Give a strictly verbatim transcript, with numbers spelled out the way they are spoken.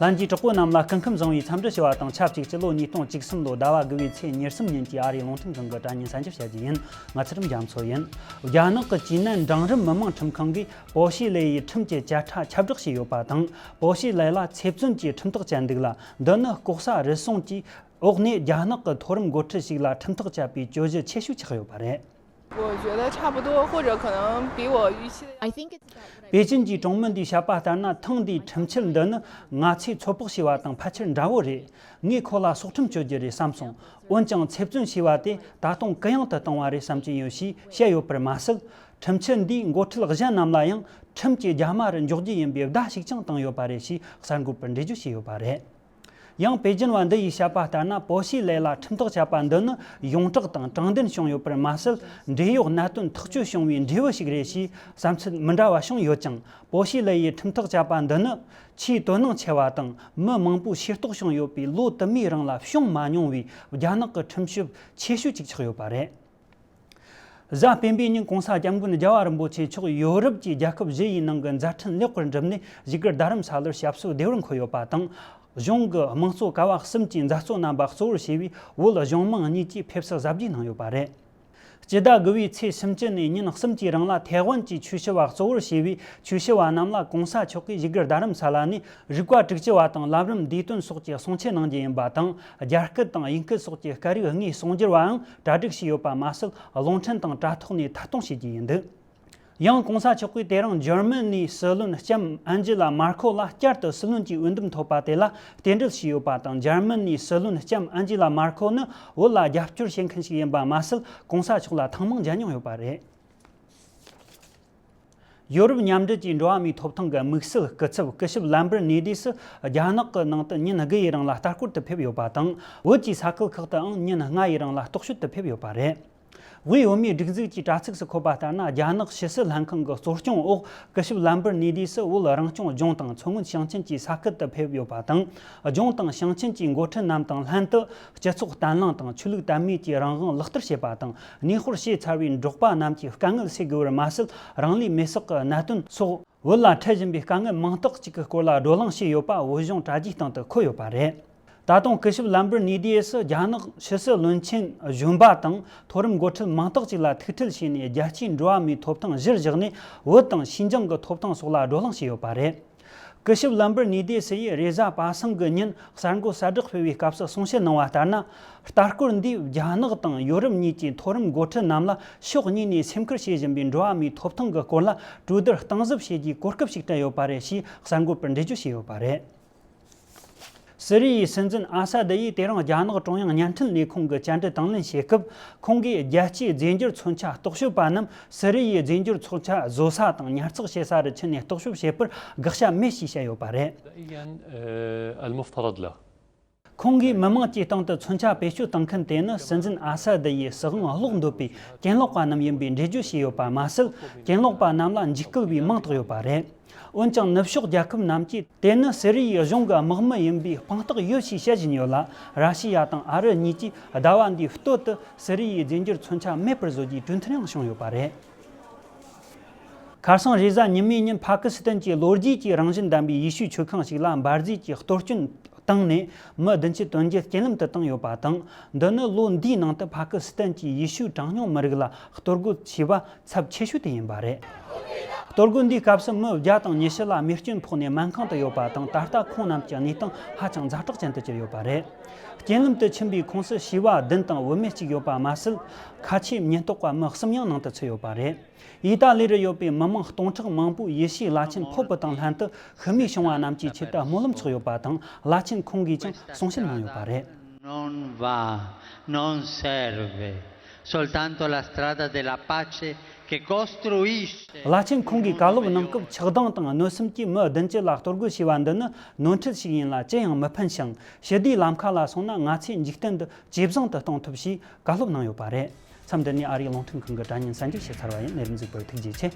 ལྷན་རྒྱས་གྲོགས་པོ་རྣམས་ལ་སྐུ་ཁམས་བཟང་བའི་འཚམས་འདྲི་ཞུ་བ་དང་ཆབས་ཅིག་སྤྱི་ལོ་ཉིས་སྟོང་བཅུ་གསུམ་ལོ་ཟླ་བ་དགུ་བའི་ཚེས་ཉེར་གསུམ་ཉིན་གྱི་ཨ་རིའི་རླུང་འཕྲིན་ཁང་གི་དྲ་བརྙན་གསར་འགྱུར་བཤད་རྒྱུ་ཡིན། ང་ཚེ་རིང་རྒྱ་མཚོ་ཡིན། རྒྱ་ནག་གི་ཅི་ནན་འབྲིང་རིམ་མི་དམངས་ཁྲིམས་ཁང་གིས་པོ་ཤི་ལེ་ཡི་ཁྲིམས་ཀྱི་བཅད་ཁྲ་ཁྱབ་བསྒྲགས་བྱས་ཡོད་པ་དང་། པོ་ཤི་ལེ་ལ་ཚེ་བཙོན་གྱི་ཁྲིམས་ཐག་བཅད་འདུག་ལ། འདི་ནི་ལྐོག་ཟ་རུལ་སུངས་ཀྱི་འོག་ནས་རྒྱ་ནག་གི་མཐོ་རིམ་འགོ་ཁྲིད་ཞིག་ལ་ཁྲིམས་ཐག་བཅད་པའི་གྱོད་གཞི་ཆེ་ཤོས་ཆགས་ཡོད་པ་རེད། 我觉得差不多，或者可能比我预期的。 I think it's about what I 北京གྱིས་གྲོང་མི་འདིའི་བཤད་པ་ལྟར་ན། ཐེངས་འདིའི་ཁྲིམས་ཆད་འདི་ནི་ང་ཚོས་ཚོད་དཔག་བྱས་པ་དང་ཕལ་ཆེར་འདྲ་བོ་རེད། ངས་ཁོ་ལ་སྲོག་ཁྲིམས་གཅོད་རྒྱུ་རེད་བསམ་སོང་། འོན་ཀྱང་ཚེ་བཙོན་བྱས་པ་དེ་ད་དུང་གུ་ཡངས་དུ་བཏང་བ་རེད་བསམ་གྱི་ཡོད་ཞེས་བཤད་ཡོད་པར་མ་ཟད། ཁྲིམས་ཆད་འདིས་འགོ་ཁྲིད་གཞན་རྣམས་ལ་ཡང་ཁྲིམས་ཀྱི་རྒྱ་མ་རུ་འཇོག་རྒྱུ་ཡིན་པའི་བརྡ་ཞིག་ཀྱང་བཏང་ཡོད་པ་རེད་ཞེས་གསར་འགོད་པར་འགྲེལ་བརྗོད་བྱས་ཡོད་པ་རེད། ཡང་པེ་ཅིན་བ་འདི་ཡིས་བཤད་པ་ལྟར་ན། པོ་ཤི་ལེ་ལ་ཁྲིམས་ཐག་བཅད་པ་འདི་ནི་ཡོངས་གྲགས་དང་དྲང་བདེན་བྱུང་ཡོད་པར་མ་ཟད། འབྲེལ་ཡོད་གནད་དོན་ཐག་གཅོད་བྱུང་བའི་འབྲས་བུ་ཞིག་རེད་ཞེས་བསམ་ཚུལ་མི་འདྲ་བ་བྱུང་ཡོད་ཀྱང་། པོ་ཤི་ལེ་ཡི་ཁྲིམས་ཐག་བཅད་པ་འདི་ནི་ཆེས་དོ་སྣང་ཆེ་བ་དང་། མི་མང་པོས་ཤེས་རྟོགས་བྱུང་ཡོད་པའི་ལོ་དུ་མའི་རིང་ལ་བྱུང་མ་མྱོང་བའི་རྒྱ་ནག་གི་ཁྲིམས་ཞིབ་ཆེ་ཤོས་ཅིག་ཆགས་ཡོད་པ་རེད། གཟའ་སྤེན་པའི་ཉིན་༸གོང་ས་༸སྐྱབས་མགོན་རྒྱལ་བ་རིན་པོ་ཆེ་མཆོག་ཡོ་རོབ་ཀྱི་རྒྱལ་ཁབ་བཞི་ཡི་ནང་གི་མཛའ་འཕྲིན་ལེགས་པར་འགྲུབ་ནས་བཞུགས་སྒར་རྡ་རམ་ས་ལར་ཞབས་སོར་བདེ་བར་འཁོད་ཡོད་པ་དང་། གཞུང་གི་དམངས་གཙོ་ཀ་བ་གསུམ་གྱི་མཛད་གཙོ་རྣམ་པ་གཙོ་བོར་བྱས་པའི་བོད་གཞུང་མང་གཉིས་ཀྱིས་ཕེབས་བསུ་གཟབ་རྒྱས་གནང་ཡོད་པ་རེད། སྤྱི་ཟླ་དགུ་བའི་ཚེས་སུམ་ཅུ་ནས་ཉིན་གསུམ་གྱི་རིང་ལ་ཐའེ་ཝན་གྱི་ཆོས་ཞུ་བ་གཙོ་བོར་བྱས་པའི་ཆོས་ཞུ་བ་རྣམས་ལ་༸གོང་ས་མཆོག་གིས་བཞུགས་སྒར་རྡ་རམ་ས་ལ་ནས་རིག་པ་དྲུག་ཅུ་བ་དང་ལམ་རིམ་བདེ་དོན་སོགས་ཀྱི་གསུང་ཆོས་གནང་རྒྱུ་ཡིན་པ་དང་། རྒྱ་སྐད་དང་དབྱིན་སྐད་སོགས་ཀྱི་སྐད་རིགས་དངོས་གསུང་སྒྱུར་བའང་གྲ་སྒྲིག་བྱས་ཡོད་པ་མ་ཟད། རླུང་འཕྲིན་དང་དྲ་ཐོག་ནས་ཐད་གཏོང་བྱེད་རྒྱུ་ཡིན་འདུག་ཡང་༸གོང་ས་མཆོག་གིས་དེ་རིང་འཇར་མ་ནིའི་སྲིད་བློན་ལྕམ་ཨན་ཇི་ལ་མར་ཁོ་ལ་བསྐྱར་དུ་སྲིད་བློན་གྱི་འོས་འདེམས་ཐོབ་པ་དེ་ལ་རྟེན་འབྲེལ་བྱས་ཡོད་པ་དང་། འཇར་མ་ནིའི་སྲིད་བློན་ལྕམ་ཨན་ཇི་ལ་མར་ཁོ་ནི་བོད་ལ་རྒྱབ་སྐྱོར་བྱེད་མཁན་ཞིག་ཡིན་པ་མ་ཟད། ༸གོང་ས་མཆོག་ལ་ཐེངས་མང་མཇལ་མྱོང་ཡོད་པ་རེད། ཡོ་རོབ་མཉམ་འབྲེལ་གྱི་འགྲོ་བ་མིའི་ཐོབ་ཐང་གི་དམིགས་བསལ་སྐུ་ཚབ་སྐུ་ཞབས་ལམ་བར་ནེ་ཌི་སི་རྒྱ་ནག་གི་ནང་དུ་ཉིན་དགུ་ཡི་རིང་ལ་ལྟ་སྐོར་དུ་ཕེབས་ཡོད་པ་དང་། བོད་ཀྱི་ས་ཁུལ་ཁག་ཏུའང་ཉིན་ལྔ་ཡི་རིང་ལ་རྟོག་ཞིབ་ཏུ་ཕེབས་ཡོད་པ་རེད། དབུས་བོད་མིའི་སྒྲིག་འཛུགས་ཀྱི་དྲ་ཚིགས་སུ་འཁོད་པ་ལྟར་ན། རྒྱ་ནག་ཕྱི་སྲིད་ལྷན་ཁང་གི་གཙོ་སྐྱོང་འོག་སྐུ་ཞབས་ལམ་བར་ནེ་ཌི་སི་བོད་རང་སྐྱོང་ལྗོངས་དང་མཚོ་སྔོན་ཞིང་ཆེན་གྱི་ས་ཁུལ་དུ་ཕེབས་ཡོད་པ་དང་། ལྗོངས་དང་ཞིང་ཆེན་གྱི་འགོ་ཁྲིད་རྣམས་དང་ལྷན་དུ་སྤྱི་ཚོགས་བརྟན་ལྷིང་དང་ཆོས་ལུགས་དད་མོས་ཀྱི་རང་དབང་ལག་བསྟར་བྱེད་པ་དང་། གནས་སྤོར་བྱས་ཚར་བའི་འབྲོག་པ་རྣམས་ཀྱི་དཀའ་ངལ་སེལ་དགོས་པར་མ་ཟད། རང་ལུས་མེར་སྲེག་གི་གནད་དོན་སོགས། བོད་ལ་འཕྲད་བཞིན་པའི་དཀའ་ངལ་མང་དག་ཅིག་གི་སྐོར་ལ་བགྲོ་གླེང་བྱས་ཡོད་པ་བོད་གཞུང་དྲ་རྒྱའི་སྟེང་དུ་འཁོད་ཡོད་པ་རེད། ད་དུང་སྐུ་ཞབས་ལམ་བར་ནེ་ཌི་ཡེ་སི་རྒྱ་ནག་ཕྱི་སྲིད་བློན་ཆེན་གཞོན་པ་དང་མཐོ་རིམ་འགོ་ཁྲིད་མང་དག་ཅིག་ལ་ཐུག་འཕྲད་བྱས་ནས། རྒྱལ་སྤྱིའི་འགྲོ་བ་མིའི་ཐོབ་ཐང་གཞིར་བཞག་ནས་བོད་དང་ཤིན་ཅང་གི་ཐོབ་ཐང་སོགས་ལ་བགྲོ་གླེང་བྱས་ཡོད་པ་རེད། སྐུ་ཞབས་ལམ་བར་ནེ་ཌི་ཡེ་སི་ཡིས་རེས་གཟའ་པ་སངས་ཀྱི་ཉིན་གསར་འགོད་གསལ་བསྒྲགས་སྤེལ་བའི་སྐབས་སུ་གསུང་བཤད་གནང་བ་ལྟར་ན། ལྟ་སྐོར་འདིས་རྒྱ་ནག་དང་ཡོ་རོབ་གཉིས་ཀྱི་མཐོ་རིམ་འགོ་ཁྲིད་རྣམས་ལ་ཕྱོགས་གཉིས་ནས་སེམས་ཁུར་བྱེད་བཞིན་པའི་འགྲོ་བ་མིའི་ཐོབ་ཐང་གི་སྐོར་ལ་གྲོས་བསྡུར་གཏིང་ཟབ་བྱེད་རྒྱུའི་གོ་སྐབས་ཤིག་སྤྲད་ཡོད་པ་རེད་ཞེས་གསར་འགོད་པར་འགྲེལ་བརྗོད་བྱས་ཡོད་པ་རེད། སི་རི་ཡའི་སྲིད་འཛིན་ཨ་ས་ད་ཡིས་དེ་རིང་རྒྱ་ནག་ཀྲུང་དབྱང་བརྙན་འཕྲིན་ལས་ཁུངས་ཀྱི་བཅར་འདྲི་དང་ལེན་བྱེད་སྐབས། ཁོང་གིས་རྒྱལ་སྤྱིའི་རྫས་འགྱུར་མཚོན་ཆ་རྟོག་ཞིབ་པ་རྣམས་སི་རི་ཡའི་རྫས་འགྱུར་མཚོན་ཆ་བཟོ་ས་དང་ཉར་ཚགས་བྱེད་ས་རུ་ཕྱིན་ནས་རྟོག་ཞིབ་བྱེད་པར་དགག་བྱ་མེད་ཅེས་བཤད་ཡོད་པ་རེད། مبدئيا آه، المفترض له ཁོང་གིས་མི་དམངས་ཀྱི་སྟེང་དུ་མཚོན་ཆ་བེད་སྤྱོད་གཏོང་མཁན་དེ་ནི་སྲིད་འཛིན་ཨ་ས་ད་ཡི་སྲིད་དབང་སློག་འདོད་པའི་གྱེན་ལོག་པ་རྣམས་ཡིན་པའི་འགྲེལ་བརྗོད་བྱས་ཡོད་པ་མ་ཟད། གྱེན་ལོག་པ་རྣམས་ལ་འཇིགས་སྐུལ་བའི་མིང་བཏགས་ཡོད་པ་རེད། འོན་ཀྱང་ནུབ་ཕྱོགས་རྒྱལ་ཁབ་རྣམས་ཀྱིས་དེ་ནི་སི་རི་ཡའི་གཞུང་གི་དམག་མི་ཡིན་པའི་དཔང་རྟགས་ཡོད་ཅེས་བཤད་བཞིན་ཡོད་ལ། ར་ཤི་ཡ་དང་ཨ་རི་གཉིས་ཀྱིས་ཟླ་བ་འདིའི་སྟོད་དུ་སི་རི་ཡའི་རྫས་འགྱུར་མཚོན་ཆ་མེད་པར་བཟོ་རྒྱུའི་གྲོས་མཐུན་ཡང་བྱུང་ཡོད་པ་རེད། ཁ་སང་རེས་གཟའ་ཉི་མའི་ཉིན་ཕ་ཀི་སི་ཐན་གྱི་ལོ་རྒྱུས་ཀྱི་རང་བཞིན་ལྡན་པའི་ཡེ་ཤུའི་མཆོད་ཁང་ཞིག་ལ་འབར་རྫས་ཀྱི་གཏོར་སྐྱོན་བཏང་ནས་མི་བདུན་ཅུ་དོན་བརྒྱད་རྐྱེན་ལམ་དུ་བཏང་ཡོད་པ་དང་། འདི་ནི་ལོ་འདིའི་ནང་དུ་ཕ་ཀི་སི་ཐན་གྱི་ཡེ་ཤུའི་གྲངས་ཉུང་མི་རིགས་ལ་གཏོར་རྒོལ་བྱས་པ་ཚབས་ཆེ་ཤོས་དེ་ཡིན་པ་རེད། གཏོར་རྒོལ་འདིའི་སྐབས་སུ་མི་བརྒྱ་དང་ཉི་ཤུ་ལ་རྨས་སྐྱོན་ཕོག་ནས་སྨན་ཁང་དུ་ཡོད་པ་དང་། ད་ལྟ་ཁོང་རྣམས་ཀྱི་གནས་སྟངས་ཧ་ཅང་ཛ་དྲག་ཅན་དུ་གྱུར་ཡོད་པ་རེད། རྐྱེན་ལམ་དུ་ཕྱིན་པའི་ཁོངས་སུ་བྱིས་པ་བདུན་དང་བུད་མེད་གཅིག་ཡོད་པ་མ་ཟད། ཁ་ཆེའི་ཉེན་རྟོག་པ་མི་གསུམ་ཡང་ནང་དུ་ཚུད་ཡོད་པ་རེད། ཨི་ཏཱ་ལི་རུ་ཡོད་པའི་མི་མང་སྟོང་ཕྲག་མང་པོས་ཡེ་ཤུའི་བླ་ཆེན་ཕོབ་པ་དང་ལྷན་དུ་ཤི་རྨས་བྱུང་བ་རྣམས་ཀྱི་ཆེད་དུ་སྨོན་ལམ་འཚོགས་ཡོད་པ་དང་། བླ་ཆེན་ཁོང་གིས་ཀྱང་གསུང་བཤད་གནང་ཡོད་པ་རེད། Non va, non serve, soltanto la strada della pace che costruisce. བླ་ཆེན་ཁོང་གིས་བཀའ་སློབ་གནང་སྐབས། ཆགས་སྡང་དང་གནོད་སེམས་ཀྱིས་མི་བདུན་ཅུ་ལ་གཏོར་རྒོལ་བྱས་པ་འདི་ནི་ནོར་འཁྲུལ་ཞིག་ཡིན་ལ་ཅི་ཡང་མི་ཕན་ཞིང་། ཞི་བདེའི་ལམ་ཁ་ལ་སོང་ན་ང་ཚོས་འཇིག་རྟེན་འདི་ཇེ་བཟང་དུ་གཏོང་ཐུབ་ཞེས་བཀའ་སློབ་གནང་ཡོད་པ་རེད། མཚམས་འདི་ནས་ཨ་རིའི་རླུང་འཕྲིན་ཁང་གི་དྲ་བརྙན་གསར་འགྱུར་ཞིག་ཚར་བ་ཡིན། ལས་རིམ་གཟིགས་པར་ཐུགས་རྗེ་ཆེ།